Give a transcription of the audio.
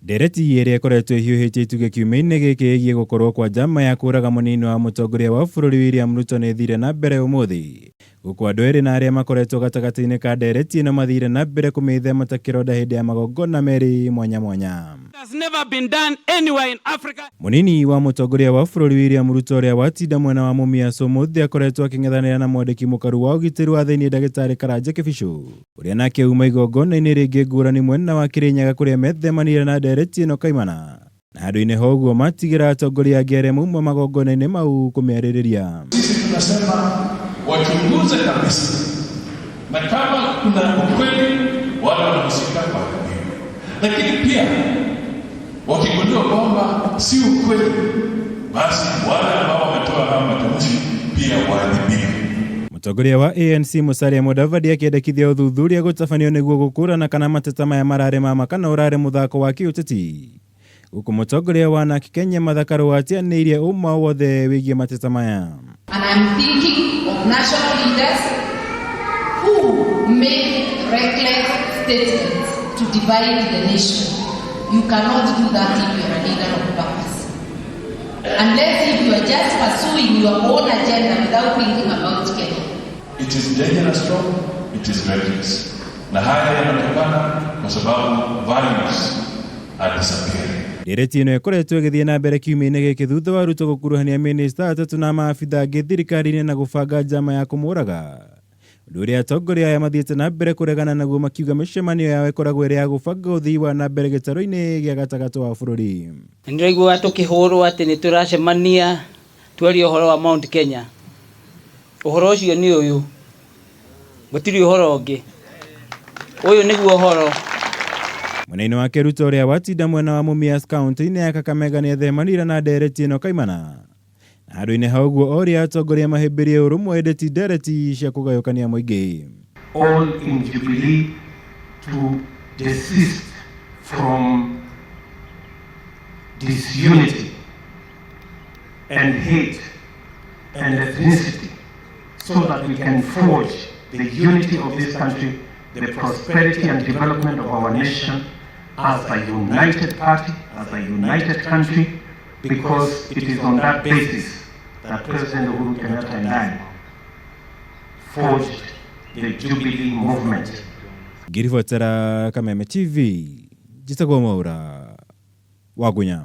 Ndereti ĩrĩa ĩkoretwo ĩhiũhĩtie itugĩ kiumia-inĩ gĩkĩ ĩgiĩ gũkorwo kwa njama ya kũraga mũnini wa mũtongoria wa bũrũri William Ruto nĩ ĩthire na mbere ũmũthĩ, gũkũ andũ erĩ na arĩa makoretwo gatagatĩ-inĩ ka ndereti ĩno mathire na mbere kũmĩthema ta kĩronda hĩndĩ ya magongona merĩ mwanya mwanya. Has never been done anywhere in Africa. Mũnini wa mũtongoria wa bũrũri William Ruto ũrĩa watinda mwena wa Mumias ũmũthĩ akoretwo akĩng'ethanĩra na mwandĩki mũkaru wa ũgitĩri wa thĩinĩ ndagĩtarĩ Karanja Kĩbicũ, ũrĩa nake uma igongona-inĩ rĩngĩ ngũrani mwena wa Kĩrĩnyaga kũrĩa methemanire na ndereti ĩno kaimana, na handũ-inĩ ha ũguo matigĩra atongoria angĩ arĩa mauma magongona-inĩ mau kũmĩarĩrĩria. Sisi tunasema wachunguze kabisa, na kama kuna ukweli wale wanahusika waadhibiwe, lakini pia wakigundua kwamba si ukweli, basi wale ambao wametoa haya matamshi pia waadhibiwe. Mũtongoria wa ANC Musalia Mudavadi akĩendekithia ũthuthuria gũtabanio nĩguo gũkũrana kana mateta maya mararĩ ma ma kana ũrarĩ mũthako wa kĩũteti, gũkũ mũtongoria wa NARC Kenya Martha Karua atianĩirie ũma wothe wĩgiĩ mateta maya. And I'm thinking of national leaders who make reckless statements to divide the nation. You cannot do that if you're a leader of purpose. Unless if you are just pursuing your own agenda without thinking about Kenya. It is dangerous talk, it is reckless. Na haya yanatokana kwa sababu values are disappearing. Ndereti ĩno ĩkoretwo ĩgĩthiĩ na mbere kiumia-inĩ gĩkĩ thutha wa Ruto gũkuruhania mĩnĩsta atatũ na maabitha angĩ thirikari-inĩ na gũbanga njama ya kũmũraga, ũndũ ũrĩa atongoria aya mathiĩte na mbere kũregana naguo makiuga mĩcemanio yao ĩkoragwo ĩrĩ ya gũbanga ũthii wa na mbere gĩtarũ-inĩ gĩa gatagatĩ wa bũrũri. Nĩndĩraigua tũkĩhũrwo atĩ nĩ tũracemania twarie ũhoro wa Mount Kenya. Ũhoro ũcio nĩ ũyũ, gũtirĩ ũhoro ũngĩ, ũyũ nĩguo ũhoro. Mwena-inĩ wake Ruto ũrĩa watinda mwena wa Mumias kaunti-inĩ ya Kakamega nĩethemanire na ndereti ĩno kaimana, na handũ-inĩ ha ũguo oria atongoria mahĩmbĩrie ũrũmwe ĩndĩ ti ndereti cia kũgayũkania mũingĩ. All in Jubilee to desist from disunity and hate and ethnicity so that we can forge the unity of this country, the prosperity and development of our nation as a united party, as a united country, because it is on that basis that President Uhuru Kenyatta and I forged the Jubilee movement. Ngĩribotera Kameme TV, njĩtagwo Mwaura Wagunya.